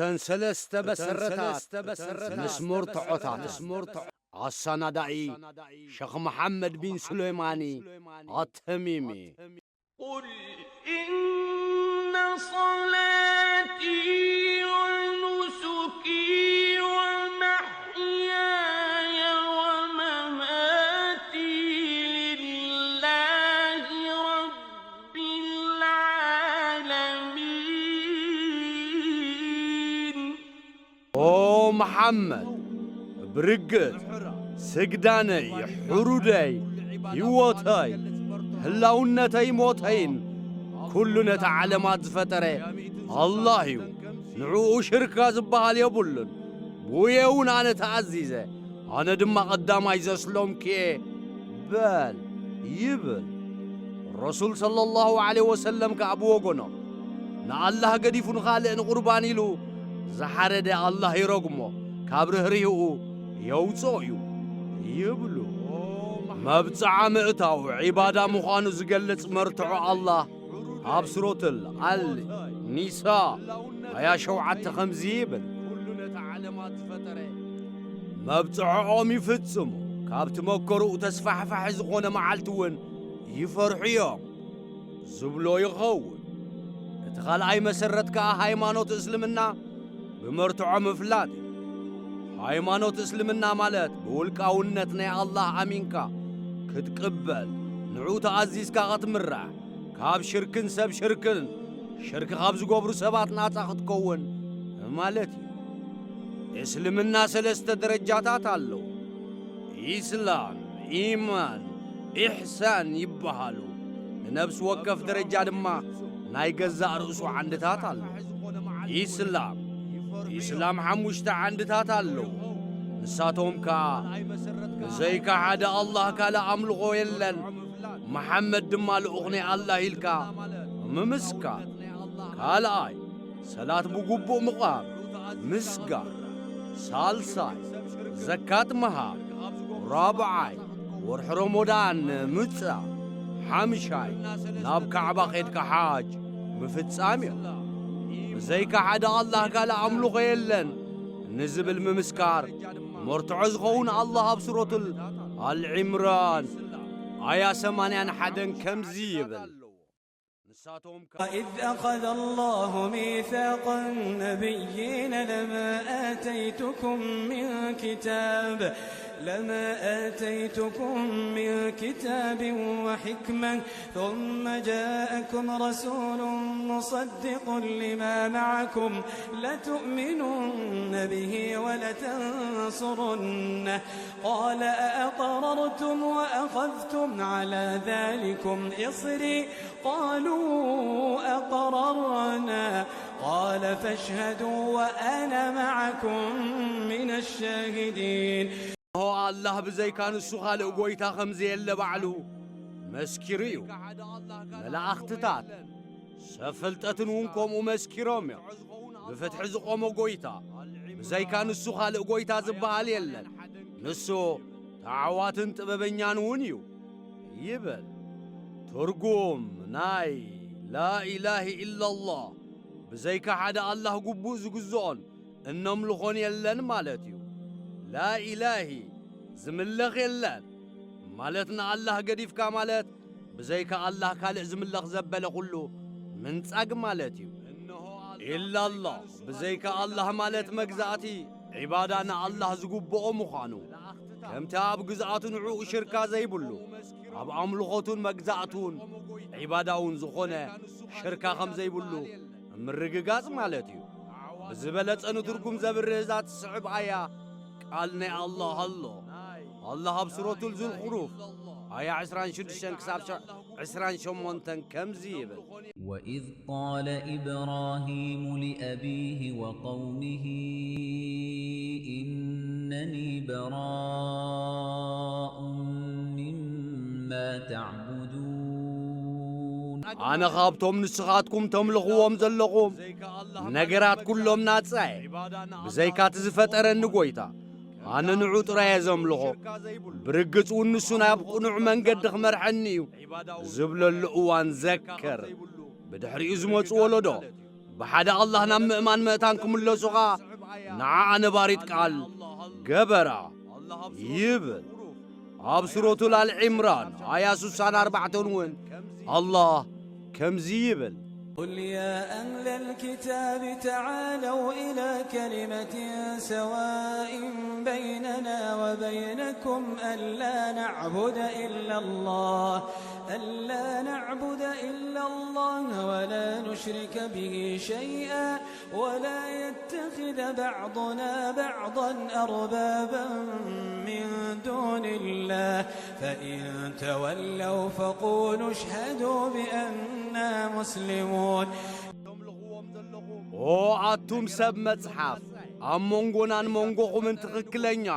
እተን ሰለስተ መሰረታት ምስ መርትዖታት። ኣሰናዳኢ ሸኽ መሓመድ ቢን ሱሌማኒ ኣተሚሚ። قل إن صلاتي ونسكي ومحياي ومماتي لله رب العالمين. ኦ መሓመድ፣ ብርግጽ ስግዳነይ፣ ሕሩደይ፣ ህይወተይ፣ ህላውነተይ፣ ሞተይን፣ ኩሉ ነቲ ዓለማት ዝፈጠረ ኣላህ እዩ። ንዕኡ ሽርካ ዝበሃል የብሉን። ብውየ እውን ኣነ ተኣዚዘ፣ ኣነ ድማ ቀዳማይ ዘስለምኩ እየ በል ይብል። ረሱል ሰለላሁ ዐለይሂ ወሰለም ከኣ ብወገኖም፣ ንኣላህ ገዲፉ ንኻልእ ንቑርባን ኢሉ ዝሓረደ ኣላህ ይረግሞ፣ ካብ ርህሪህኡ የውፅኦ እዩ ይብሉ። መብፅዓ ምእታው ዒባዳ ምዃኑ ዝገልፅ መርትዖ ኣላህ ኣብ ሱረቱል ኣል ኒሳ ኣያ ሸውዓተ ከምዚ ይብል። መብጽዖኦም ይፍጽሙ፣ ካብቲ መከርኡ ተስፋሕፋሒ ዝኾነ መዓልቲ እውን ይፈርሑ እዮም ዝብሎ ይኸውን። እቲ ካልኣይ መሰረት ከኣ ሃይማኖት እስልምና ብመርትዖ ምፍላጥ እዩ። ሃይማኖት እስልምና ማለት ብውልቃውነት ናይ ኣላህ ኣሚንካ ክትቅበል፣ ንዑ ተኣዚዝካ ክትምራሕ፣ ካብ ሽርክን ሰብ ሽርክን፣ ሽርክ ካብ ዝገብሩ ሰባት ናጻ ክትከውን ማለት እዩ። እስልምና ሰለስተ ደረጃታት ኣለዎ። ኢስላም፣ ኢማን፣ ኢሕሳን ይበሃሉ። ንነብሲ ወከፍ ደረጃ ድማ ናይ ገዛእ ርእሱ ዓንድታት ኣለዎ። ኢስላም፣ ኢስላም ሓሙሽተ ዓንድታት ኣለዎ። ንሳቶም ከኣ ብዘይካ ሓደ ኣላህ ካልእ ኣምልኾ የለን፣ መሓመድ ድማ ልኡኽ ናይ ኣላህ ኢልካ ምምስካር። ካልኣይ፣ ሰላት ብግቡእ ምቓም፣ ምስጋር። ሳልሳይ፣ ዘካት ምሃብ። ራብዓይ፣ ወርሒ ረመዳን ምጻእ። ሓምሻይ፣ ናብ ካዕባ ኸድካ ሓጅ ምፍጻም እዮም። ብዘይካ ሓደ ኣላህ ካልእ ኣምልኾ የለን ንዝብል ምምስካር መርትዖ ዝኸውን ኣላህ ኣብ ሱረቱል ኣል ዒምራን ኣያ ሰማንያን ሓደን ከምዚ ይብል። ንሳቶም ከ- وإذ أخذ الله ميثاق النبيين لما آتيتكم من كتاب، لما آتيتكم من كتاب وحكمة، ثم جاءكم رسول مصدق لما معكم، لتؤمنن به ولتنصرنه، قال أأقررتم وأخذتم على ذلكم إصري؟ قالوا أقررنا، قال فاشهدوا وأنا معكم من الشاهدين. እነሆ ኣላህ ብዘይካ ንሱ ካልእ ጐይታ ከም ዘየለ ባዕሉ መስኪሩ እዩ። መላእኽትታት፣ ሰብ ፍልጠትን እውን ከምኡ መስኪሮም እዮም። ብፍትሒ ዝቖመ ጐይታ፣ ብዘይካ ንሱ ካልእ ጐይታ ዝበሃል የለን። ንሱ ተዓዋትን ጥበበኛን እውን እዩ ይብል። ትርጉም ናይ ላኢላሂ ኢላላህ፣ ብዘይካ ሓደ ኣላህ ግቡእ ዝግዝኦን እነምልኾን የለን ማለት እዩ። ላኢላሂ፣ ዝምለኽ የለን ማለት ንኣላህ ገዲፍካ ማለት ብዘይካ ኣላህ ካልእ ዝምለኽ ዘበለ ኩሉ ምንጻግ ማለት እዩ። ኢላላህ፣ ብዘይካ ኣላህ ማለት መግዛእቲ ዒባዳ ንኣላህ ዝግብኦ ምዃኑ፣ ከምቲ ኣብ ግዝኣቱ ንዕኡ ሽርካ ዘይብሉ፣ ኣብ ኣምልኾቱን መግዛእቱን ዒባዳውን ዝኾነ ሽርካ ከም ዘይብሉ ምርግጋጽ ማለት እዩ። ብዝበለጸ ንትርጉም ዘብርህ እዛ ትስዕብ ኣያ ቃል ናይ ኣላህ ኣሎ። ኣላህ ኣብ ሱረቱል ዙኽሩፍ ኣያ ዕስራን ሽዱሽተን ክሳብ ሸ-፣ ዕስራን ሸሞንተን ከምዚ ይብል። وإذ قال إبراهيم لأبيه وقومه إنني براء مما تعبدون። ኣነ ካብቶም ንስኻትኩም ተምልኽዎም ዘለኹም ነገራት ኩሎም ናጻ እየ። ብዘይካ እቲ ዝፈጠረኒ ጐይታ፣ ኣነ ንዑ ጥራይ እየ ዘምልኾ። ብርግጽ እውን ንሱ ናብ ቅኑዕ መንገዲ ክመርሐኒ እዩ ዝብለሉ እዋን ዘክር። ብድሕሪኡ ዝመጹ ወለዶ ብሓደ ኣላህ ናብ ምእማን ምእታን ክምለሱ ኸኣ ንዓኣ ነባሪት ቃል ገበራ ይብል። ኣብ ሱረቱል ኣል ዒምራን ኣያ ስሳን ኣርባዕተን እውን ኣላህ ከምዚ ይብል። قل يا أهل الكتاب تعالوا إلى كلمة سواء بيننا وبينكم ألا نعبد إلا الله، ألا نعبد إلا الله ولا نشرك به شيئا ولا يتخذ بعضنا بعضا أربابا من دون الله، فإن تولوا فقولوا اشهدوا بأننا مسلمون. ኦ ኣቱም ሰብ መጽሓፍ፣ ኣብ መንጎናን መንጎኹምን ትኽክለኛ፣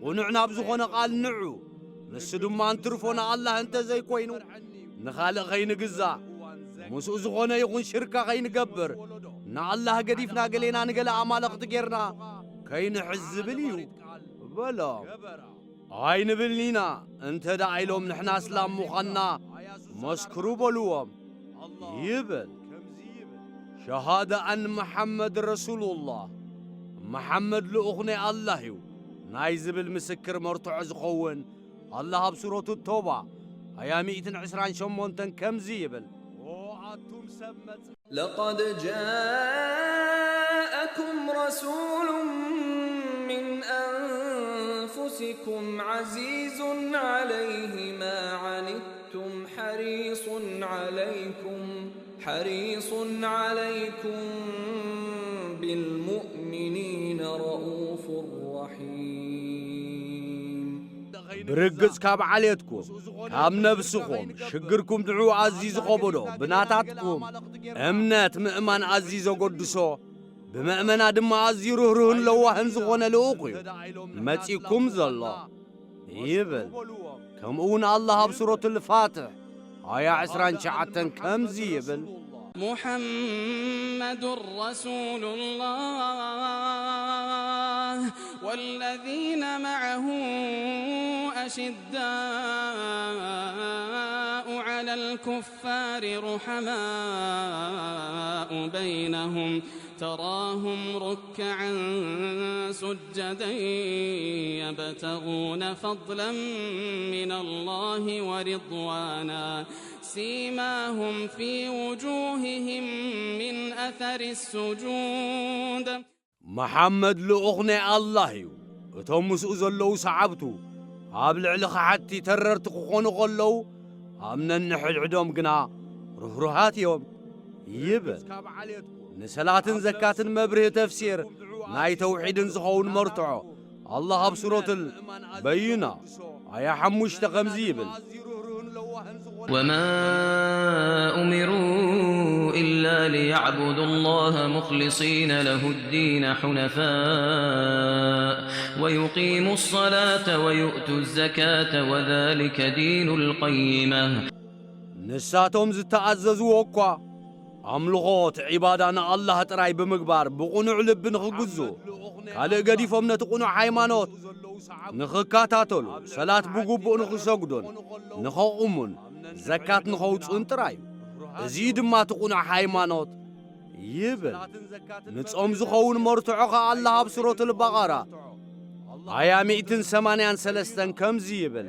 ቅኑዕ ናብ ዝኾነ ቃል ንዑ። ንሱ ድማ እንትርፎ ንኣላህ እንተ ዘይኮይኑ፣ ንኻልእ ኸይንግዛእ፣ ምስኡ ዝኾነ ይኹን ሽርካ ኸይንገብር፣ ንኣላህ ገዲፍና ገሌና ንገለ ኣማልኽቲ ጌርና ከይንሕዝ ዝብል እዩ በሎም። ኣይንብልን ኢና፣ እንተ ደኣ ኢሎም ንሕና እስላም ምዃንና መስክሩ በልዎም ይብል። ሸሃዳ ኣን መሓመድ ረሱሉላህ፣ መሓመድ ልኡኽ ናይ ኣላህ እዩ ናይ ዝብል ምስክር መርትዖ ዝኸውን ኣላህ ኣብ ሱረቱ ተውባ ኣያ ሚእትን ዕስራን ሸሞንተን ከምዚ ይብል። ኦ ኣቱም ሰብ መጽ لقد جاءكم رسول من أنفسكم عزيز عليه ما عنتم حريص عليكم حريص عليكم بالمؤمنين رءوف رحيم. ብርግጽ ካብ ዓሌትኩም፣ ካብ ነብስኹም፣ ሽግርኩም ንዕኡ ኣዝዩ ዝኸበዶ፣ ብናታትኩም እምነት ምእማን ኣዝዩ ዘጎድሶ፣ ብመእመና ድማ ኣዝዩ ርህሩህን ለዋህን ዝኾነ ልኡኽ እዩ መጺእኩም ዘሎ ይብል። ከምኡ እውን ኣላህ ኣብ ሱረቱል ፋትሕ ኣያ ዕስራን ትሽዓተን ከምዚ ይብል። محمد رسول الله والذين معه أشداء على الكفار رحماء بينهم تراهم ركعا سجدا يبتغون فضلا من الله ورضوانا سيماهم في وجوههم من أثر السجود. መሓመድ ልኡኽ ናይ ኣላህ እዩ። እቶም ምስኡ ዘለዉ ሰዓብቱ ኣብ ልዕሊ ኸሓድቲ ተረርቲ ክኾኑ ኸለዉ፣ ኣብ ነንሕድሕዶም ግና ርህሩሃት እዮም ይብል። ንሰላትን ዘካትን መብርሂ ተፍሲር ናይ ተውሒድን ዝኸውን መርትዖ ኣላህ ኣብ ሱረቱል በይና ኣያ ሓሙሽተ ከምዚ ይብል። وما أمروا إلا ليعبدوا الله مخلصين له الدين حنفاء ويقيموا الصلاة ويؤتوا الزكاة وذلك دين القيمة. ንሳቶም ዝተኣዘዝዎ እኳ ኣምልኾት ዒባዳ ንኣላህ ጥራይ ብምግባር ብቕኑዕ ልቢ ንኽግዝኡ፣ ካልእ ገዲፎም ነቲ ቅኑዕ ሃይማኖት ንኽከታተሉ፣ ሰላት ብግቡእ ንኽሰግዱን ንኸቑሙን ዘካት ንኸውፅኡን ጥራይ እዩ። እዚ ድማ እቲ ቅኑዕ ሃይማኖት ይብል። ንጾም ዝኸውን መርትዖ ኸዓ ኣላህ ኣብ ሱረቱል በቐራ ኣያ ሚእትን ሰማንያን ሰለስተን ከምዚ ይብል።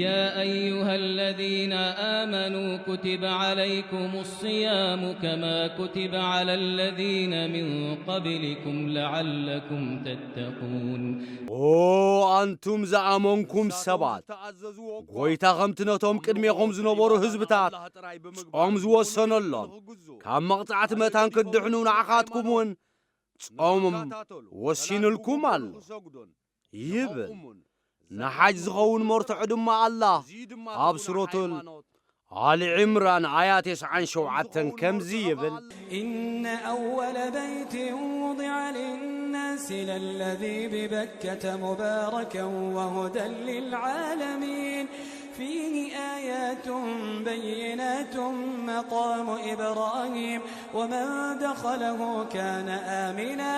يا أيها الذين آمنوا كتب عليكم الصيام كما كتب على الذين من قبلكم لعلكم تتقون. ኦ ኣንቱም ዝኣመንኩም ሰባት፣ ጎይታ ከምቲ ነቶም ቅድሜኹም ዝነበሩ ህዝብታት ጾም ዝወሰነሎም፣ ካብ መቕጻዕቲ መታን ክትድሕኑ ንዓኻትኩም እውን ጾም ወሲንልኩም ኣሎ ይብል። ንሓጅ ዝኸውን መርትዖ ድማ ኣላህ ኣብ ሱረቱል ኣሊ ዕምራን ኣያ ተስዓን ሸውዓተን ከምዚ ይብል። إن أول بيت وضع للناس للذي ببكة مباركا وهدى للعالمين فيه آيات بينات مقام إبراهيم ومن دخله كان آمنا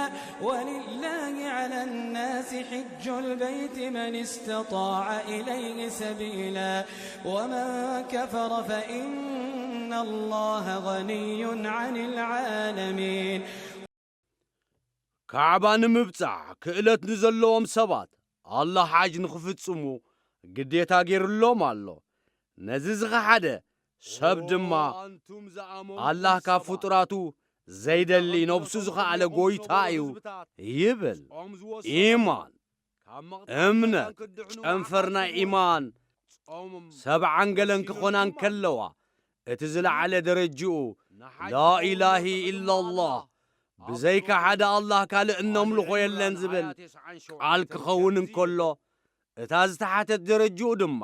ولله على الناس حج البيت من استطاع إليه سبيلا ومن كفر فإن الله غني عن العالمين. ካዕባ ንምብጻሕ ክእለት ንዘለዎም ሰባት ኣላህ ሓጅ ንኽፍጽሙ ግዴታ ገይሩሎም ኣሎ። ነዚ ዝኸሓደ ሰብ ድማ ኣላህ ካብ ፍጡራቱ ዘይደሊ ነብሱ ዝኸኣለ ጎይታ እዩ ይብል። ኢማን እምነት ጨንፈር ናይ ኢማን ሰብዓን ገለን ክኾና እንከለዋ እቲ ዝለዓለ ደረጅኡ ላኢላሂ ኢላላህ ብዘይካ ሓደ ኣላህ ካልእ እነምልኾ የለን ዝብል ቃል ክኸውን እንከሎ እታ ዝተሓተት ደረጅኡ ድማ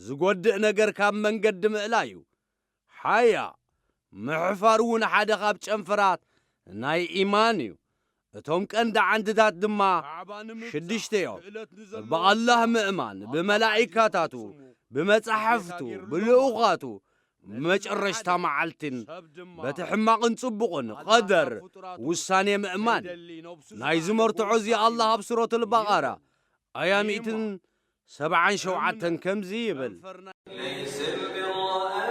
ዝጎድእ ነገር ካብ መንገዲ ምእላዩ ሓያ ምሕፋር እውን ሓደ ካብ ጨንፈራት ናይ ኢማን እዩ። እቶም ቀንዲ ዓንድታት ድማ ሽድሽተ እዮም። ብኣላህ ምእማን፣ ብመላኢካታቱ፣ ብመጻሕፍቱ፣ ብልኡኻቱ፣ ብመጨረሽታ መዓልትን በቲ ሕማቕን ጽቡቕን ቐደር ውሳኔ ምእማን። ናይ ዝመርትዖ እዚ ኣላህ ኣብ ሱረቱል በቐራ ኣያ ሚእትን ሰብዓን ሸውዓተን ከምዚ ይብል። ليس البر أن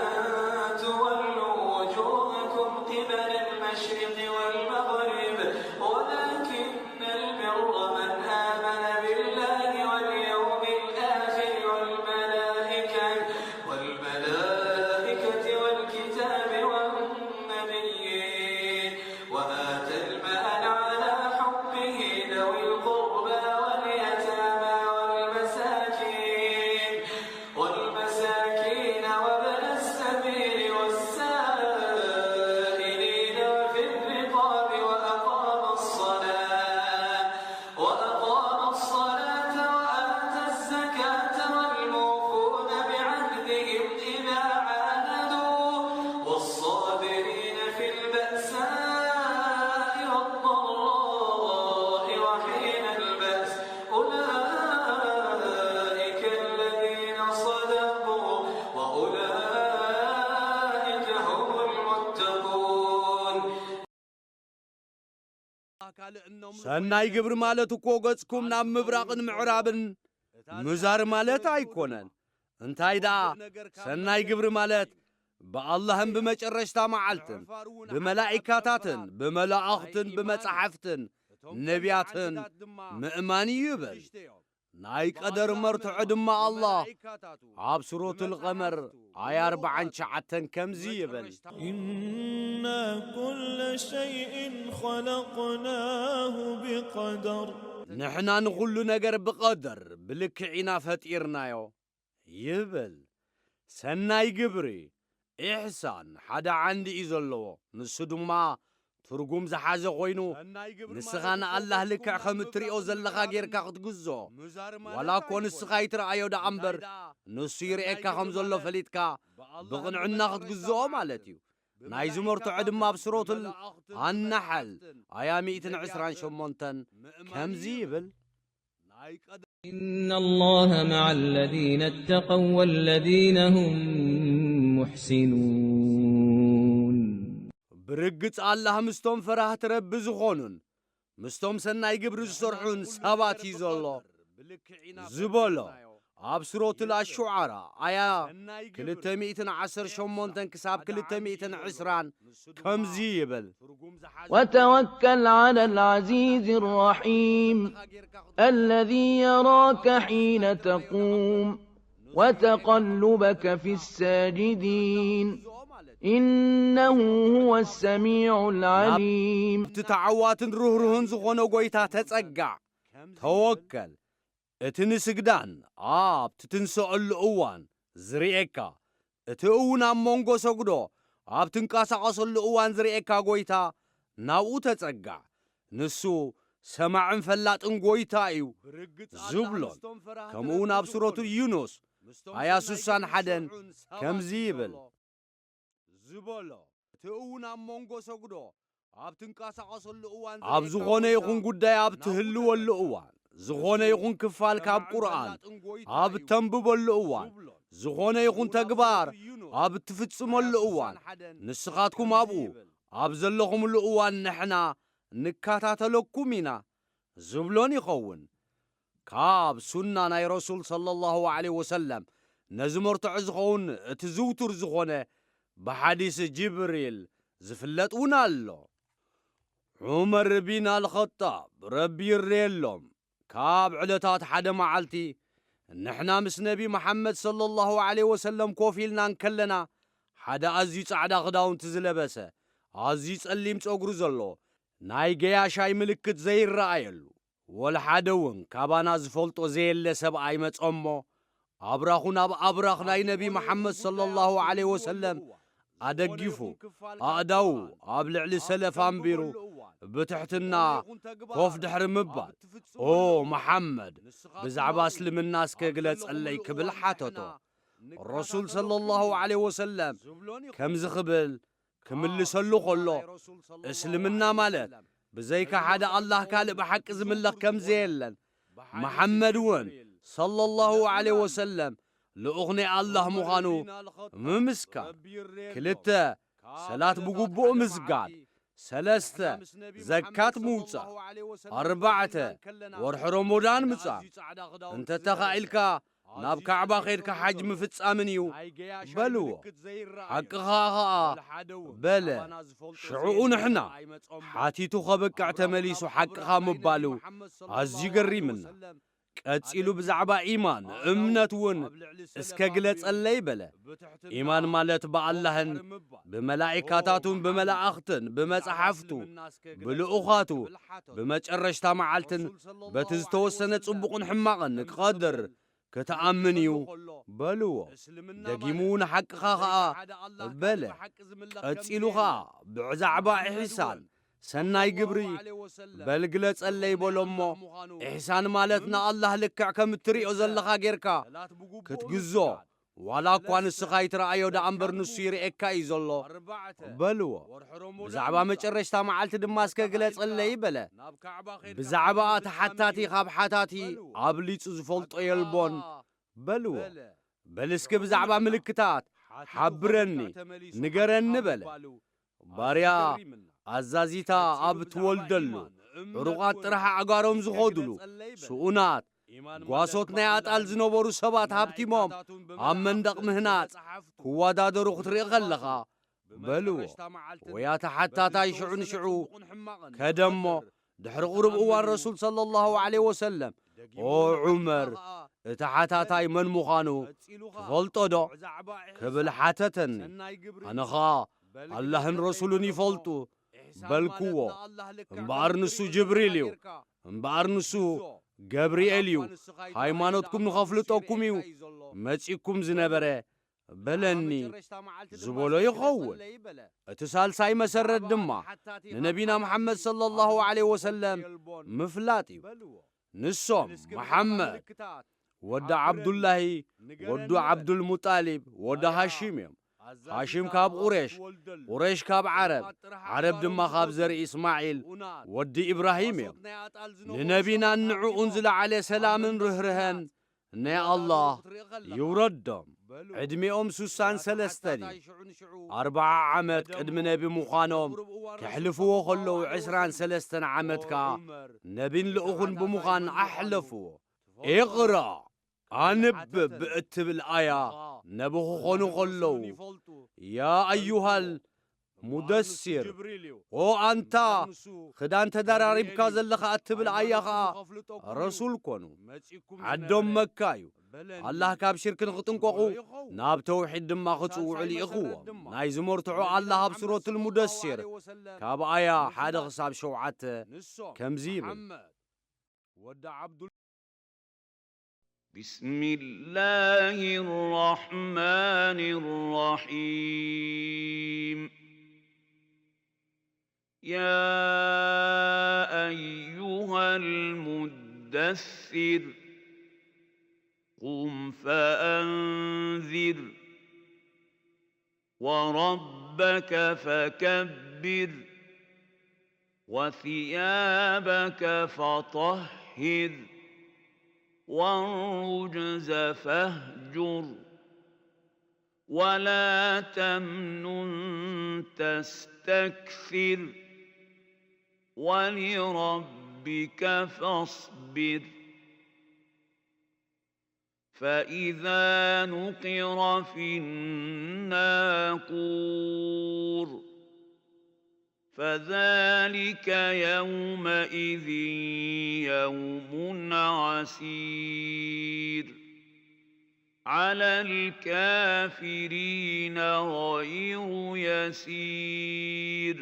تولوا وجوهكم قبل المشرق والمغرب ولكن البر من آمن بالله واليوم الآخر والملائكة والملائكة والكتاب والنبيين وآتى المال على حبه ذوي القربى واليتامى والمساكين والمساكين وابن السبيل والسائلين وفي الرقاب وأقام الصلاة وأقام الصلاة وآتى الزكاة والموفون بعهدهم إذا عاهدوا والصابرين في البأساء والضراء وحين البأس أولئك الذين صدقوا وأولئك هم المتقون. ሰናይ ግብሪ ማለት እኮ ገጽኩም ናብ ምብራቕን ምዕራብን ምዛር ማለት ኣይኮነን። እንታይ ደኣ ሰናይ ግብሪ ማለት ብኣላህን ብመጨረሽታ መዓልትን ብመላኢካታትን ብመላእኽትን ብመጻሕፍትን ነቢያትን ምእማን እዩ ይብል። ናይ ቀደር መርትዖ ድማ ኣላህ ኣብ ሱረቱል ቀመር ኣያ ኣርብዓን ትሽዓተን ከምዚ ይብል። إنا كل شيء خلقناه بقدر ንሕና ንኹሉ ነገር ብቐደር ብልክዕ ኢና ፈጢርናዮ ይብል። ሰናይ ግብሪ ኢሕሳን ሓደ ዓንዲ እዩ ዘለዎ። ንሱ ድማ ትርጉም ዝሓዘ ኮይኑ ንስኻ ንኣላህ ልክዕ ከም እትሪኦ ዘለኻ ጌርካ ክትግዝኦ ዋላ እኮ ንስኻ ይትረኣዮ ደኣ እምበር ንሱ ይርእየካ ከም ዘሎ ፈሊጥካ ብቕንዕና ክትግዝኦ ማለት እዩ። ናይ ዝመርትዖ ድማ ኣብ ሱረቱል ኣናሓል ኣያ ሚእትን ዕስራን ሸሞንተን ከምዚ ይብል። إن الله مع الذين اتقوا والذين هم محسنون ብርግጽ ኣላህ ምስቶም ፈራህቲ ረቢ ዝኾኑን ምስቶም ሰናይ ግብሪ ዝሰርሑን ሰባት እዩ ዘሎ ዝበሎ ኣብ ሱረቱል ኣሹዓራ ኣያ ክልተ ሚእትን ዓሰርተ ሸሞንተን ክሳብ ክልተ ሚእትን ዕስራን ከምዚ ይብል። وتوكل على العزيز الرحيم الذي يراك حين تقوم وتقلبك في الساجدين إنه هو السميع العليم ኣብቲ ተዓዋትን ርህሩህን ዝኾነ ጎይታ ተጸጋዕ፣ ተወከል። እቲ ንስግዳን ኣብ ትትንስኦሉ እዋን ዝርእየካ፣ እቲ እውን ኣብ መንጎ ሰጉዶ ኣብ ትንቀሳቐሰሉ እዋን ዝርእየካ ጎይታ ናብኡ ተጸጋዕ። ንሱ ሰማዕን ፈላጥን ጎይታ እዩ ዝብሎን ከምኡውን ኣብ ሱረቱ ዩኑስ ኣያ ሱሳን ሓደን ከምዚ ይብል ዝበሎ እቲ እውን ኣብ መንጎ ሰጉዶ ኣብ ትንቀሳቐሰሉ እዋን ኣብ ዝኾነ ይኹን ጉዳይ ኣብ ትህልወሉ እዋን ዝኾነ ይኹን ክፋል ካብ ቁርኣን ኣብ ተንብበሉ እዋን ዝኾነ ይኹን ተግባር ኣብ እትፍጽመሉ እዋን፣ ንስኻትኩም ኣብኡ ኣብ ዘለኹምሉ እዋን ንሕና ንከታተለኩም ኢና ዝብሎን ይኸውን። ካብ ሱና ናይ ረሱል ሰለላሁ ዐለይሂ ወሰለም ነዚ መርትዖ ዝኸውን እቲ ዝውቱር ዝኾነ ብሓዲስ ጅብሪል ዝፍለጥ እውን ኣሎ። ዑመር ቢን ኣልኸጣብ ረቢ ይርየሎም፣ ካብ ዕለታት ሓደ መዓልቲ ንሕና ምስ ነቢ መሓመድ ሰለላሁ ዐለይሂ ወሰለም ኮፍ ኢልና እንከለና፣ ሓደ ኣዝዩ ጻዕዳ ክዳውንቲ ዝለበሰ፣ ኣዝዩ ጸሊም ጸጉሪ ዘለዎ፣ ናይ ገያሻይ ምልክት ዘይረኣየሉ፣ ወላ ሓደ እውን ካባና ዝፈልጦ ዘየለ ሰብኣይ መጸ እሞ፣ ኣብራኹ ናብ ኣብራኽ ናይ ነቢ መሓመድ ሰለላሁ ዐለይሂ ወሰለም ኣደጊፉ፣ ኣእዳዉ ኣብ ልዕሊ ሰለፍ ኣንቢሩ፣ ብትሕትና ኮፍ ድሕሪ ምባል፣ "ኦ መሓመድ፣ ብዛዕባ እስልምና እስከ ግለጸለይ?" ክብል ሓተቶ። ረሱል ሰለላሁ ዐለይሂ ወሰለም ከምዚ ክብል ክምልሰሉ ከሎ፣ እስልምና ማለት ብዘይካ ሓደ ኣላህ ካልእ ብሓቂ ዝምለኽ ከም ዘየለን፣ መሓመድ እውን ሰለላሁ ዐለይሂ ወሰለም ልኡኽ ናይ ኣላህ ምዃኑ ምምስካር፣ ክልተ፣ ሰላት ብግቡእ ምስጋድ፣ ሰለስተ፣ ዘካት ምውጻእ፣ ኣርባዕተ፣ ወርሒ ረመዳን ምጻም፣ እንተ ተኻኢልካ ናብ ካዕባ ኸይድካ ሓጅ ምፍጻምን እዩ በልዎ። ሓቅኻ ኸኣ በለ። ሽዑኡ ንሕና ሓቲቱ ኸበቅዕ ተመሊሱ ሓቅኻ ምባሉ ኣዝዩ ገሪምና። ቀጺሉ ብዛዕባ ኢማን፣ እምነት እውን እስከ ግለጸለይ በለ። ኢማን ማለት ብኣላህን ብመላኢካታቱን ብመላእኽትን ብመጻሕፍቱ ብልኡኻቱ ብመጨረሽታ መዓልትን በቲ ዝተወሰነ ጽቡቕን ሕማቕን ቀድር ክትኣምን እዩ በልዎ። ደጊሙ እውን ሓቅኻ ኸኣ በለ። ቀጺሉ ኸኣ ብዛዕባ ኢሕሳን፣ ሰናይ ግብሪ፣ በል ግለጸለይ በሎ እሞ፣ ኢሕሳን ማለት ንኣላህ ልክዕ ከም እትርእዮ ዘለኻ ጌርካ ክትግዞ፣ ዋላ እኳ ንስኻ ኣይትረኣዮ ደኣ እምበር ንሱ ይርእየካ እዩ ዘሎ በልዎ። ብዛዕባ መጨረሽታ መዓልቲ ድማ እስከ ግለጸለይ በለ። ብዛዕባ እቲ ሓታቲ ካብ ሓታቲ ኣብሊጹ ዝፈልጦ የልቦን በልዎ። በል እስኪ ብዛዕባ ምልክታት ሓብረኒ፣ ንገረኒ በለ። ባርያ ኣዛዚታ ኣብ ትወልደሉ፣ ዕሩቓት ጥራሕ ኣእጋሮም ዝኾዱሉ፣ ስኡናት፣ ጓሶት ናይ ኣጣል ዝነበሩ ሰባት ሃብቲሞም ኣብ መንደቕ ምህናጽ ክወዳደሩ ክትርኢ ከለኻ፣ በልዎ፣ ወያ ተሓታታይ ሽዑ ንሽዑ ከደሞ፣ ድሕሪ ቁሩብ እዋን ረሱል ሰለላሁ ዐለይሂ ወሰለም፣ "ኦ ዑመር፣ እቲ ሓታታይ መን ምዃኑ ትፈልጦ ዶ?" ክብል ሓተተኒ። ኣነ ኸኣ፣ "ኣላህን ረሱሉን ይፈልጡ" በልክዎ። "እምበኣር ንሱ ጅብሪል እዩ፣ እምበኣር ንሱ ገብርኤል እዩ፣ ሃይማኖትኩም ንኸፍልጠኩም እዩ መጺእኩም ዝነበረ" በለኒ ዝበሎ ይኸውን። እቲ ሳልሳይ መሰረት ድማ ንነቢና መሓመድ ሰለላሁ ዐለይሂ ወሰለም ምፍላጥ እዩ። ንሶም መሓመድ ወዲ ዓብዱላሂ፣ ወዱ ዓብዱልሙጣሊብ፣ ወዲ ሃሺም እዮም። ሃሺም ካብ ቁሬሽ፣ ቁሬሽ ካብ ዓረብ፣ ዓረብ ድማ ካብ ዘርኢ እስማዒል ወዲ ኢብራሂም እዮም። ንነቢናን ንዕኡን ዝለዓለ ሰላምን ርህርሀን ናይ ኣላህ ይውረዶም። ዕድሜኦም ሱሳን ሰለስተን እዩ። ኣርብዓ ዓመት ቅድሚ ነቢ ምዃኖም ከሕልፍዎ ከለዉ ዕስራን ሰለስተን ዓመት ከኣ ነቢን ልኡኹን ብምዃን ኣሕለፍዎ። ኢቕራእ፣ ኣንብብ ብእትብል ኣያ ነቢ ክኾኑ ከለዉ፣ ያ ኣዩሃል ሙደሲር፣ ኦ ኣንታ ክዳን ተደራሪብካ ዘለኻ እትብል ኣያ ኸኣ ረሱል ኮኑ። ዓዶም መካ እዩ። ኣላህ ካብ ሽርክ ንኽጥንቀቑ ናብ ተውሒድ ድማ ክጽውዑ ልኢኽዎም። ናይዚ መርትዖ ኣላህ ኣብ ሱረቱል ሙደሲር ካብ ኣያ ሓደ ክሳብ ሸውዓተ ከምዚ ይብል። بسم الله الرحمن الرحيم. يا أيها المدثر، قم فأنذر، وربك فكبر، وثيابك فطهر، والرجز فاهجر، ولا تمنن تستكثر، ولربك فاصبر، فإذا نقر في الناقور، فذلك يومئذ يوم عسير، على الكافرين غير يسير.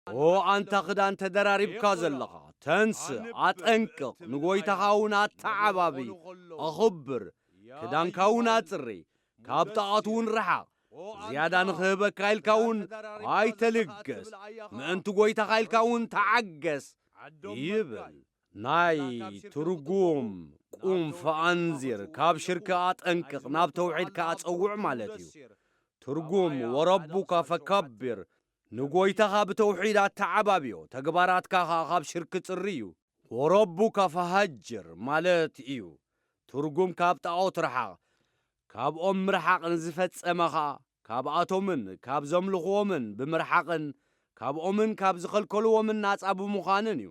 ኦ ኣንታ ክዳን ተደራሪብካ ዘለኻ፣ ተንስእ፣ ኣጠንቅቕ፣ ንጎይታኻ እውን ኣተዓባቢ፣ ኣኽብር፣ ክዳንካ እውን ኣጽሪ፣ ካብ ጣዖት እውን ርሓቕ። ዝያዳ ንኽህበካ ኢልካ እውን ኣይተልገስ፣ ምእንቲ ጎይታኻ ኢልካ እውን ተዓገስ ይብል። ናይ ትርጉም ቁም ፈኣንዚር፣ ካብ ሽርክ ኣጠንቅቕ፣ ናብ ተውሒድ ከኣ ጸውዕ ማለት እዩ። ትርጉም ወረቡካ ፈከቢር፣ ንጎይታኻ ብተውሒድ ኣተዓባብዮ፣ ተግባራትካ ኸኣ ካብ ሽርክ ጽሪ እዩ። ወረቡካ ፈሃጅር ማለት እዩ። ትርጉም ካብ ጣዖት ርሓቕ፣ ካብኦም ምርሓቕ ንዝፈጸመ ኸኣ፣ ካብኣቶምን ካብ ዘምልኽዎምን ብምርሓቕን ካብኦምን ካብ ዝኸልከልዎምን ናጻ ብምዃንን እዩ።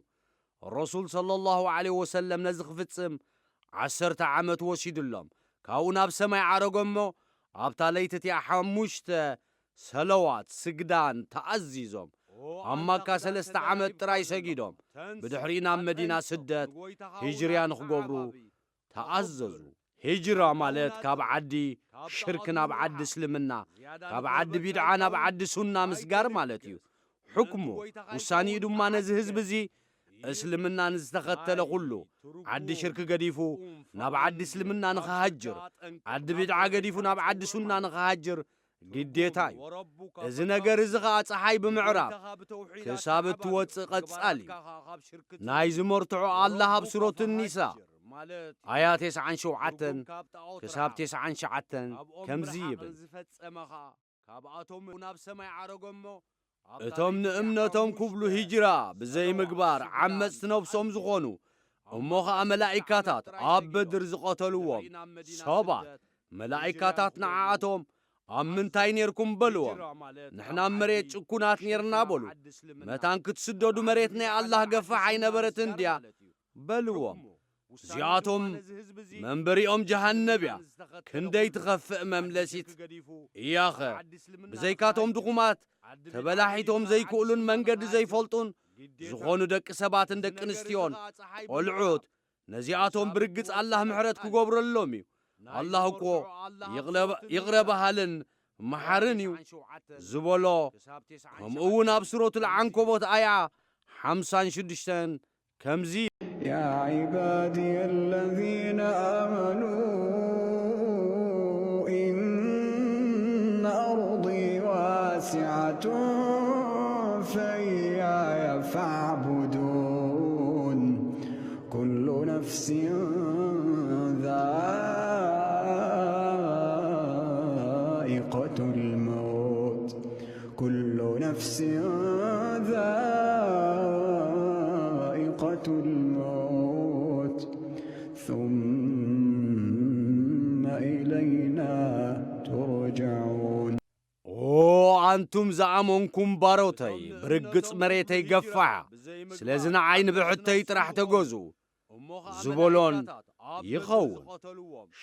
ረሱል ሰለላሁ ዐለይሂ ወሰለም ነዚ ክፍጽም ዓሰርተ ዓመት ወሲዱሎም። ካብኡ ናብ ሰማይ ዓረጎ እሞ ኣብታ ለይቲ እቲኣ ሓሙሽተ ሰለዋት ስግዳን ተኣዚዞም። ኣብ ማካ ሰለስተ ዓመት ጥራይ ሰጊዶም። ብድሕሪኡ ናብ መዲና ስደት ሂጅርያ ንኽገብሩ ተኣዘዙ። ሂጅራ ማለት ካብ ዓዲ ሽርክ ናብ ዓዲ እስልምና፣ ካብ ዓዲ ቢድዓ ናብ ዓዲ ሱና ምስጋር ማለት እዩ። ሕክሙ፣ ውሳኔኡ ድማ ነዚ ህዝቢ እዚ እስልምና ንዝተኸተለ ኩሉ ዓዲ ሽርክ ገዲፉ ናብ ዓዲ እስልምና ንኽሃጅር፣ ዓዲ ቢድዓ ገዲፉ ናብ ዓዲ ሱና ንኽሃጅር ግዴታ እዩ። እዚ ነገር እዚ ኸኣ ጸሓይ ብምዕራብ ክሳብ እትወጽእ ቀጻል እዩ። ናይ ዝመርትዖ ኣላህ ኣብ ሱረቱ ኒሳ ኣያ ተስዓን ሸውዓተን ክሳብ ተስዓን ትሽዓተን ከምዚ ይብል። እቶም ንእምነቶም ክብሉ ሂጅራ ብዘይምግባር ዓመጽቲ ነብሶም ዝኾኑ እሞ ኸኣ መላኢካታት ኣብ በድር ዝቐተልዎም ሰባት መላኢካታት ንዓኣቶም ኣብ ምንታይ ኔርኩም በልዎም። ንሕና ኣብ መሬት ጭኩናት ኔርና በሉ። መታን ክትስደዱ መሬት ናይ ኣላህ ገፋሕ ኣይነበረትን ድያ በልዎም። እዚኣቶም መንበሪኦም ጀሃነብ እያ። ክንደይ ትኸፍእ መምለሲት እያኸ። ብዘይካቶም ድኹማት ተበላሒቶም ዘይክእሉን መንገዲ ዘይፈልጡን ዝኾኑ ደቂ ሰባትን ደቂ ኣንስትዮን ቆልዑት ነዚኣቶም ብርግጽ ኣላህ ምሕረት ክገብረሎም እዩ። ኣላህ እኮ ይቕረ በሃልን መሓርን እዩ ዝበሎ። ከምኡ እውን ኣብ ሱረቱል ዓንከቦት ኣያ ሓምሳን ሽዱሽተን ከምዚ يا عبادي الذين آمنوا إن أرضي واسعة فإياي فاعبدون كل نفس ذائقة الموت كل نفس ذائقة الموت ثم إلينا ترجعون ኦ ኣንቱም ዝኣመንኩም ባሮተይ፣ ብርግጽ መሬተይ ገፋሕ፣ ስለዚ ንዓይ ንብሕተይ ጥራሕ ተገዙ ዝበሎን ይኸውን።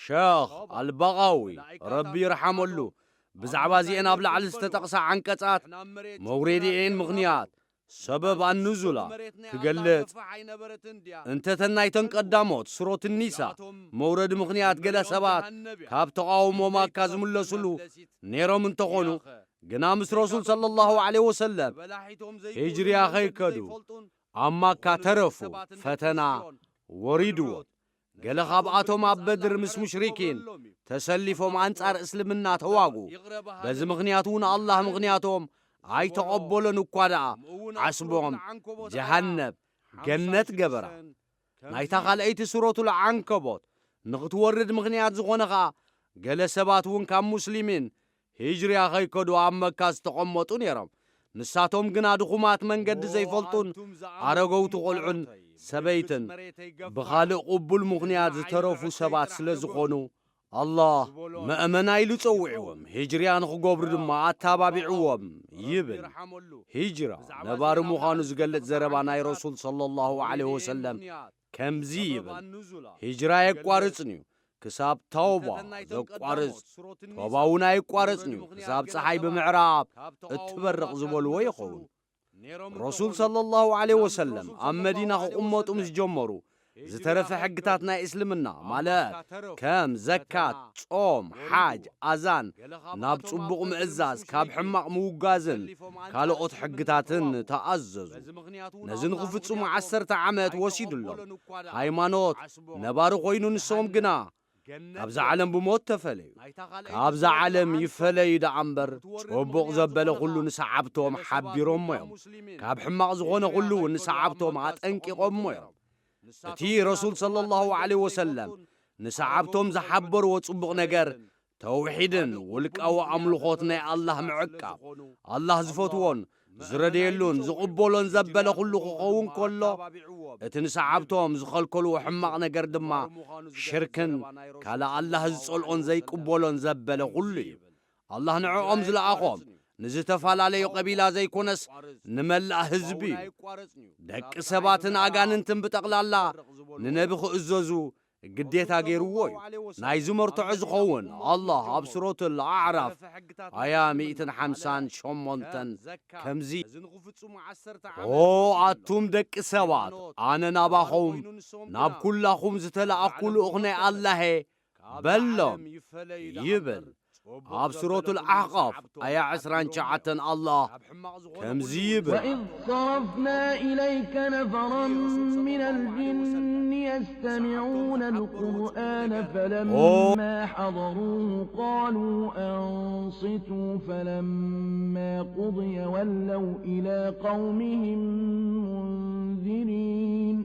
ሸኽ ኣልባቓዊ ረቢ ይርሓመሉ ብዛዕባ እዚኤን ኣብ ላዕሊ ዝተጠቕሳ ዓንቀጻት መውረዲኤን ምኽንያት ሰበብ ኣኑዙላ ክገልጽ እንተተን ናይተን ቀዳሞት ሱረት ኒሳ መውረዲ ምኽንያት ገለ ሰባት ካብ ተቓውሞ ማካ ዝምለሱሉ ነይሮም እንተኾኑ ግና ምስ ረሱል ሰለላሁ ዐለይሂ ወሰለም ሂጅርያ ኸይከዱ ኣብ ማካ ተረፉ። ፈተና ወሪድዎም። ገለ ካብኣቶም ኣብ በድር ምስ ሙሽሪኪን ተሰሊፎም ኣንጻር እስልምና ተዋግኡ። በዚ ምኽንያት እውን ኣላህ ምኽንያቶም ኣይተቐበሎን እኳ ደኣ ዓስቦም ጀሃነብ ገነት ገበራ። ናይታ ካልኣይቲ ሱረቱል ዓንከቦት ንኽትወርድ ምኽንያት ዝኾነ ኸኣ ገለ ሰባት እውን ካብ ሙስሊሚን ሂጅርያ ኸይከዱ ኣብ መካ ዝተቐመጡ ነይሮም። ንሳቶም ግና ድኹማት መንገዲ ዘይፈልጡን ኣረገውቲ ቖልዑን ሰበይትን ብኻልእ ቅቡል ምኽንያት ዝተረፉ ሰባት ስለ ዝኾኑ፣ ኣላህ መእመና ኢሉ ጸዊዕዎም፣ ሂጅርያ ንኽገብሩ ድማ ኣተባቢዕዎም ይብል። ሂጅራ ነባሪ ምዃኑ ዝገልጽ ዘረባ ናይ ረሱል ሰለላሁ ዐለይሂ ወሰለም ከምዚ ይብል፣ ሂጅራ ኣየቋርጽን እዩ፣ ክሳብ ተውባ ዘቋርጽ፣ ተውባ እውን ኣይቋረጽን እዩ፣ ክሳብ ጸሓይ ብምዕራብ እትበርቕ ዝበልዎ ይኸውን። ረሱል ሰለላሁ ዐለይሂ ወሰለም ኣብ መዲና ክቕመጡ ምስ ጀመሩ፣ ዝተረፈ ሕግታት ናይ እስልምና፣ ማለት ከም ዘካት፣ ጾም፣ ሓጅ፣ ኣዛን፣ ናብ ጽቡቕ ምእዛዝ፣ ካብ ሕማቕ ምውጋዝን ካልኦት ሕግታትን ተኣዘዙ። ነዚ ንኽፍጽሙ ዓሰርተ ዓመት ወሲዱሎም። ሃይማኖት ነባሪ ኮይኑ፣ ንሶም ግና ካብዛ ዓለም ብሞት ተፈለዩ። ካብዛ ዓለም ይፈለዩ ደኣ እምበር፣ ጽቡቕ ዘበለ ኩሉ ንሰዓብቶም ሓቢሮሞ እዮም። ካብ ሕማቕ ዝኾነ ኩሉ እውን ንሰዓብቶም ኣጠንቂቖሞ እዮም። እቲ ረሱል ሰለላሁ ዐለይሂ ወሰለም ንሰዓብቶም ዝሓበርዎ ጽቡቕ ነገር፣ ተውሒድን ውልቃዊ ኣምልኾት ናይ ኣላህ ምዕቃብ፣ ኣላህ ዝፈትዎን ዝረደየሉን ዝቕበሎን ዘበለ ኩሉ ክኸውን ከሎ፣ እቲ ንሰዓብቶም ዝኸልከልዎ ሕማቕ ነገር ድማ ሽርክን ካልእ ኣላህ ዝጸልኦን ዘይቅበሎን ዘበለ ኩሉ እዩ። ኣላህ ንዕኦም ዝለኣኾም ንዝተፈላለዩ ቀቢላ ዘይኮነስ ንመላእ ህዝቢ እዩ። ደቂ ሰባትን ኣጋንንትን ብጠቕላላ ንነቢ ክእዘዙ ግዴታ ገይርዎ እዩ። ናይዚ መርትዖ ዝኸውን ኣላህ ኣብ ሱረቱል ኣዕራፍ ኣያ ሚእትን ሓምሳን ሸሞንተን ከምዚ፣ ኦ ኣቱም ደቂ ሰባት፣ ኣነ ናባኹም ናብ ኩላኹም ዝተላእኩ ልኡኽ ናይ ኣላህ እየ በሎም ይብል። ኣብ ሱረቱል ኣሕቃፍ ኣያ ዕስራን ትሽዓተን ኣላህ ከምዚ ይብል። وإذ صرفنا إليك نفرا من الجن يستمعون القرآن فلما حضروه قالوا أنصتوا فلما قضي ولوا إلى قومهم منذرين.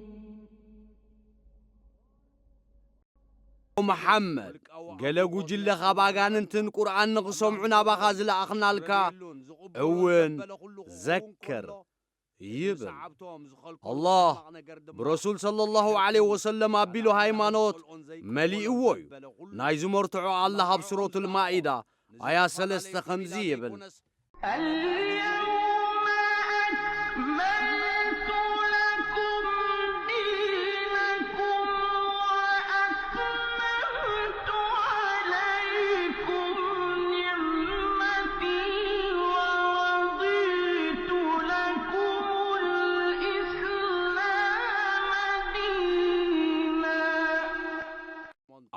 ኦ መሓመድ፣ ገለ ጉጅለ ካብ ኣጋንንትን ቁርኣን ንኽሰምዑ ናባኻ ዝለኣኽናልካ እውን ዘክር ይብል። ኣላህ ብረሱል ሰለላሁ ዐለይሂ ወሰለም ኣቢሉ ሃይማኖት መሊእዎ እዩ። ናይዚ መርትዖ ኣላህ ኣብ ሱረቱል ማኢዳ ኣያ ሰለስተ ከምዚ ይብል። اليوم أكملت لكم دينكم وأتممت عليكم نعمتي ورضيت لكم الإسلام دينا።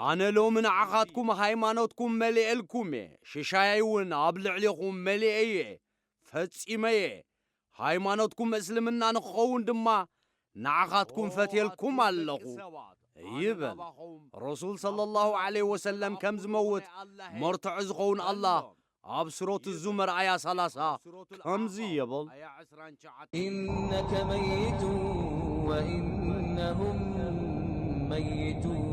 ኣነ ሎሚ ንዓኻትኩም ሃይማኖትኩም መሊኤልኩም እየ፣ ሽሻያይ እውን ኣብ ልዕሌኹም መሊኤ እየ፣ ፈጺመ እየ። ሃይማኖትኩም እስልምና ንኽኸውን ድማ ንዓኻትኩም ፈትየልኩም ኣለኹ ይብል። ረሱል ሰለላሁ ዐለይሂ ወሰለም ከም ዝመውት መርትዖ ዝኸውን ኣላህ ኣብ ሱረቱ ዙመር ኣያ ሰላሳ ከምዚ ይብል። إنك ميت وإنهم ميتون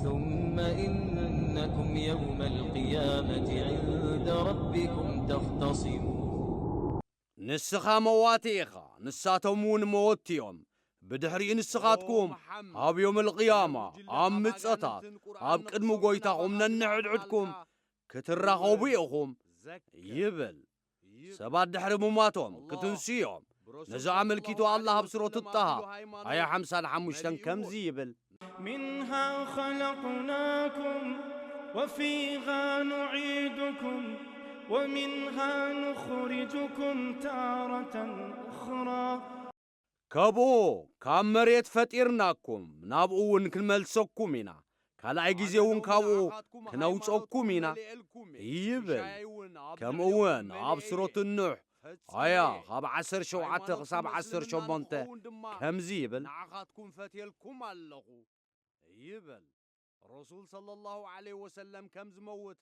ثم إنكم يوم القيامة عند ربكم تختصمون. ንስኻ መዋቲ ኢኻ፣ ንሳቶም እውን መወቲ እዮም። ብድሕሪኡ ንስኻትኩም ኣብ ዮም ኣልቅያማ፣ ኣብ ምጸታት፣ ኣብ ቅድሚ ጎይታኹም ነንሕድሕድኩም ክትራኸቡ ኢኹም ይብል። ሰባት ድሕሪ ምሟቶም ክትንስኡ እዮም። ነዚ ኣመልኪቱ ኣላህ ኣብ ሱረቱ ጣሃ ኣያ ሓምሳን ሓሙሽተን ከምዚ ይብል። منها خلقناكم وفيها نعيدكم ومنها نخرجكم تارة أخرى. ካብኡ ካብ መሬት ፈጢርናኩም፣ ናብኡ እውን ክንመልሰኩም ኢና። ካልኣይ ግዜ እውን ካብኡ ክነውፀኩም ኢና ይብል። ከምኡ እውን ኣብ ሱረቱ ኑሕ ኣያ ካብ ዓሰርተ ሸውዓተ ክሳብ ዓሰርተ ሸሞንተ ከምዚ ይብል። ንዓኻትኩም ፈትየልኩም ኣለኹ ይብል። ረሱል ሰለላሁ ዐለይሂ ወሰለም ከም ዝመውት፣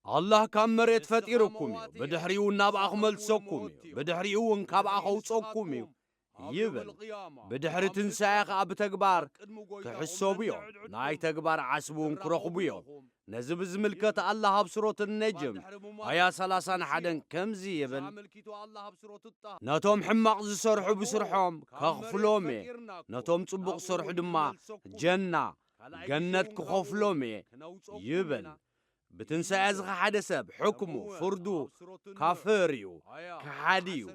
ኣላህ ካብ መሬት ፈጢሩኩም እዩ፣ ብድሕሪኡ ናብኣ ክመልሰኩም እዩ፣ ብድሕሪኡ እውን ካብኣ ከውፀኩም እዩ ይብል። ብድሕሪ ትንሳኤ ኸኣ ብተግባር ክሕሰቡ እዮም፣ ናይ ተግባር ዓስቢ እውን ክረኽቡ እዮም። ነዚ ብዝምልከት ኣላህ ኣብ ሱረት ነጅም ኣያ ሰላሳን ሓደን ከምዚ ይብል፣ ነቶም ሕማቕ ዝሰርሑ ብስርሖም ከኽፍሎም እየ፣ ነቶም ጽቡቕ ዝሰርሑ ድማ ጀና፣ ገነት ክኸፍሎም እየ ይብል። ብትንሳኤ ዝኸሓደ ሰብ ሕክሙ፣ ፍርዱ፣ ካፍር እዩ፣ ከሓዲ እዩ።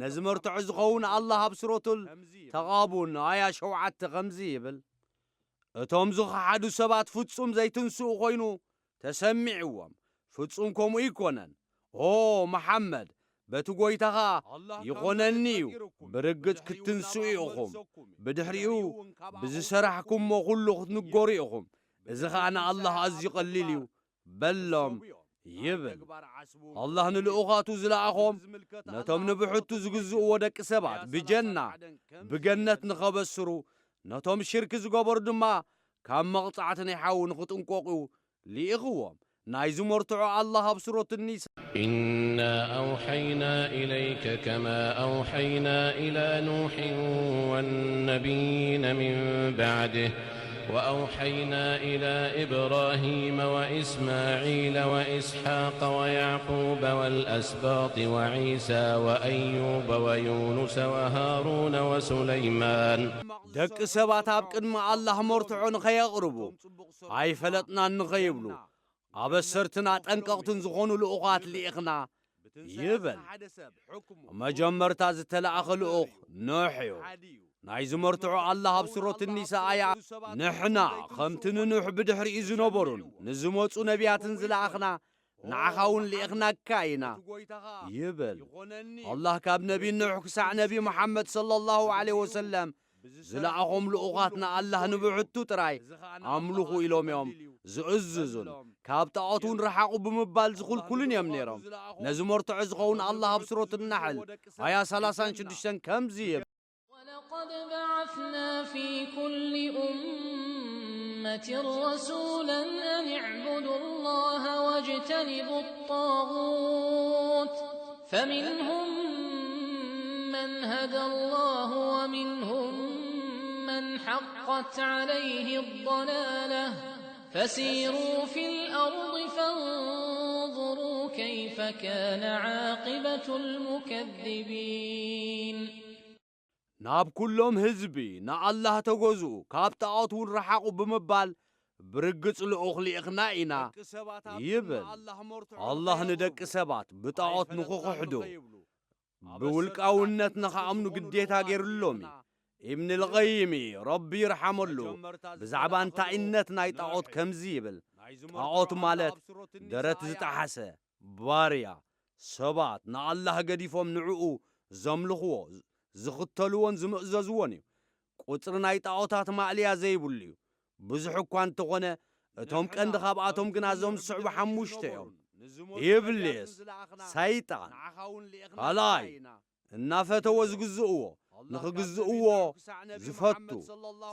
ነዚ መርትዖ ዝኸውን ኣላህ ኣብ ሱረቱል ተቓቡን ኣያ ሸውዓተ ከምዚ ይብል፣ እቶም ዝኸሓዱ ሰባት ፍጹም ዘይትንስኡ ኮይኑ ተሰሚዕዎም፣ ፍጹም ከምኡ ኣይኮነን። ኦ መሓመድ፣ በቲ ጐይታኻ ይኾነኒ እዩ፣ ብርግጽ ክትትንስኡ ኢኹም። ብድሕሪኡ ብዝሰራሕኩሞ ኩሉ ክትንገሩ ኢኹም። እዚ ኸኣ ንኣላህ ኣዝዩ ቀሊል እዩ በሎም ይብል። ኣላህ ንልኡኻቱ ዝለኣኾም ነቶም ንብሕቱ ዝግዝእዎ ደቂ ሰባት ብጀና፣ ብገነት ንኸበስሩ፣ ነቶም ሽርኪ ዝገበሩ ድማ ካብ መቕጻዕቲ ናይ ሓዊ ንኽጥንቀቑ ልኢኽዎም። ናይዚ መርትዖ ኣላህ ኣብ ሱረት ኒሳ إنا أوحينا إليك كما أوحينا إلى نوح والنبيين من بعده وأوحينا إلى إبراهيم وإسماعيل وإسحاق ويعقوب والأسباط وعيسى وأيوب ويونس وهارون وسليمان ደቂ ሰባት ኣብ ቅድሚ ኣላህ መርትዖ ንኸየቕርቡ ኣይፈለጥናን ንኸይብሉ ኣበሰርትን ኣጠንቀቕትን ዝኾኑ ልኡኻት ልኢኽና ይብል። መጀመርታ ዝተላእኸ ልኡኽ ኖሕ እዩ። ናይዚ መርትዖ ኣላህ ኣብ ሱረት ኒሳ ኣያ ንሕና ከምቲ ንኑሕ ብድሕሪኡ ዝነበሩን ንዝመጹ ነቢያትን ዝለኣኽና ንዓኻ እውን ልኢኽናካ ኢና ይብል። ኣላህ ካብ ነቢ ኑሕ ክሳዕ ነቢ መሓመድ ሰለላሁ ዐለይሂ ወሰለም ዝለኣኾም ልኡኻት ንኣላህ ንብሕቱ ጥራይ ኣምልኹ ኢሎም እዮም ዝእዝዙን ካብ ጣዖት እውን ረሓቑ ብምባል ዝኽልኩሉን እዮም ነይሮም። ነዚ መርትዖ ዝኸውን ኣላህ ኣብ ሱረት ናሕል ኣያ ሰላሳን ሽዱሽተን ከምዚ ይብል። ولقد بعثنا في كل أمة رسولا أن اعبدوا الله واجتنبوا الطاغوت فمنهم من هدى الله ومنهم من حقت عليه الضلالة فسيروا في الأرض فانظروا كيف كان عاقبة المكذبين ናብ ኩሎም ህዝቢ ንኣላህ ተገዝኡ፣ ካብ ጣዖት እውን ረሓቑ ብምባል ብርግጽ ልኡኽ ልኢኽና ኢና ይብል። ኣላህ ንደቂ ሰባት ብጣዖት ንኽኽሕዱ ብውልቃውነት ንኽኣምኑ ግዴታ ገይሩሎም እዩ። ኢብን ልቐይም ረቢ ይርሓመሉ ብዛዕባ እንታይነት ናይ ጣዖት ከምዚ ይብል፣ ጣዖት ማለት ደረት ዝጠሓሰ ባርያ፣ ሰባት ንኣላህ ገዲፎም ንዕኡ ዘምልኽዎ፣ ዝኽተልዎን ዝምእዘዝዎን እዩ። ቁጽሪ ናይ ጣዖታት ማእለያ ዘይብሉ እዩ። ብዙሕ እኳ እንተኾነ፣ እቶም ቀንዲ ካብኣቶም ግና እዞም ዝስዕቡ ሓሙሽተ እዮም። ኢብሊስ፣ ሰይጣን፣ ካልኣይ፣ እናፈተወ ዝግዝእዎ፣ ንኽግዝእዎ ዝፈቱ፣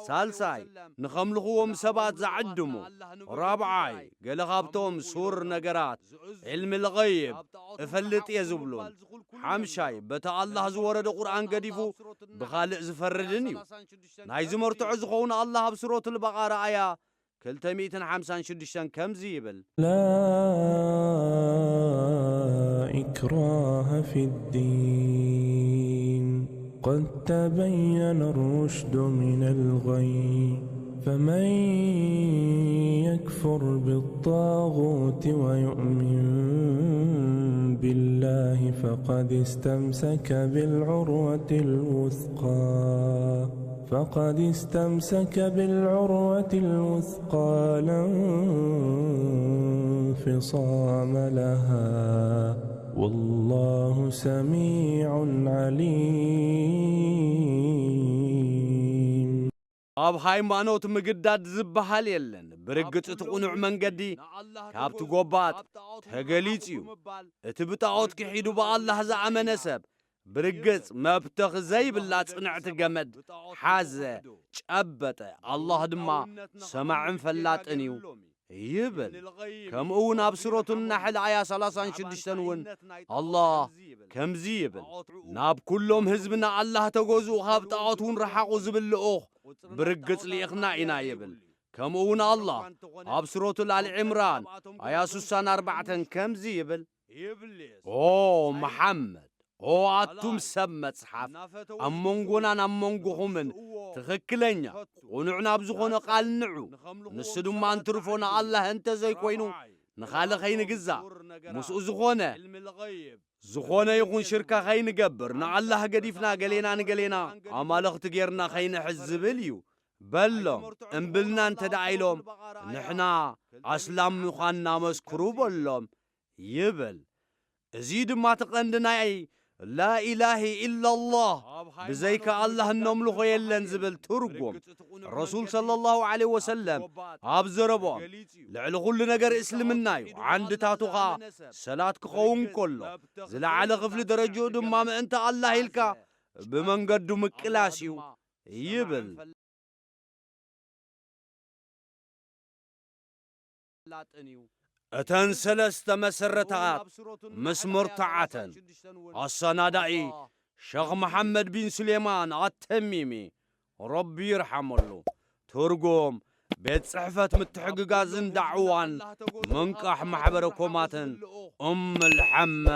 ሳልሳይ፣ ንኸምልኽዎም ሰባት ዝዕድሙ፣ ራብዓይ፣ ገለ ካብቶም ሱር ነገራት፣ ዒልሚ ልገይብ እፈልጥ እየ ዝብሉን፣ ሓምሻይ፣ በቲ ኣላህ ዝወረደ ቁርኣን ገዲፉ ብኻልእ ዝፈርድን እዩ። ናይዚ መርትዖ ዝኸውን ኣላህ ኣብ ሱረቱል በቓራ ኣያ ክልተ ሚእትን ሓምሳን ሽዱሽተን ከምዚ ይብል። لا إكراه في الدين، قد تبين الرشد من الغي، فمن يكفر بالطاغوت ويؤمن بالله فقد استمسك بالعروة الوثقى، فقد استمسك بالعروة الوثقى لا انفصام لها، والله سميع عليم. ኣብ ሃይማኖት ምግዳድ ዝበሃል የለን። ብርግጽ እቲ ቅኑዕ መንገዲ ካብቲ ጎባጥ ተገሊጹ እዩ። እቲ ብጣዖት ክሒዱ ብኣላህ ዝኣመነ ሰብ ብርግጽ መብተኺ ዘይብላ ጽንዕቲ ገመድ ሓዘ፣ ጨበጠ። ኣላህ ድማ ሰማዕን ፈላጥን እዩ ይብል። ከምኡ እውን ኣብ ሱረቱ ናሕል ኣያ ሰላሳን ሽዱሽተን እውን ኣላህ ከምዚ ይብል፣ ናብ ኩሎም ህዝቢ ንኣላህ ተገዝኡ፣ ካብ ጣዖት እውን ረሓቑ ዝብል ልኡኽ ብርግጽ ልኢኽና ኢና ይብል። ከምኡ እውን ኣላህ ኣብ ሱረቱል ኣል ዕምራን ኣያ ስሳን ኣርባዕተን ከምዚ ይብል፣ ኦ መሓመድ፣ ኦ ኣቱም ሰብ መጽሓፍ፣ ኣብ መንጎናን ኣብ መንጎኹምን ትኽክለኛ ቅኑዕ ናብ ዝኾነ ቃል ንዑ። ንሱ ድማ እንትርፎ ንኣላህ እንተ ዘይኮይኑ ንኻልእ ኸይንግዛእ፣ ምስኡ ዝኾነ ዝኾነ ይኹን ሽርካ ኸይንገብር፣ ንኣላህ ገዲፍና ገሌና ንገሌና ኣማልኽቲ ጌርና ኸይንሕዝ ዝብል እዩ። በሎም፣ እምብልና እንተ ደኣ ኢሎም፣ ንሕና ኣስላም ምዃንና መስክሩ በሎም ይብል። እዚ ድማ እቲ ቐንዲ ናይ ላኢላሂ ኢላላህ፣ ብዘይካ ኣላህ እነምልኾ የለን ዝብል ትርጉም። ረሱል ሰለላሁ ዐለይሂ ወሰለም ኣብ ዘረብኦም፣ ልዕሊ ኹሉ ነገር እስልምና እዩ፣ ዓንድታቱ ኸኣ ሰላት ክኸውን ከሎ፣ ዝለዓለ ክፍሊ ደረጅኡ ድማ ምእንቲ ኣላህ ኢልካ ብመንገዱ ምቅላስ እዩ ይብል። እተን ሰለስተ መሰረታት ምስ መርትዓተን፣ ኣሰናዳኢ ሸኽ መሓመድ ቢን ስሌማን ኣተሚሚ፣ ረቢ ይርሓመሉ። ትርጉም፣ ቤት ጽሕፈት ምትሕግጋዝን ዳዕዋን መንቃሕ ማሕበረ ኮማትን ኡም ልሐመ።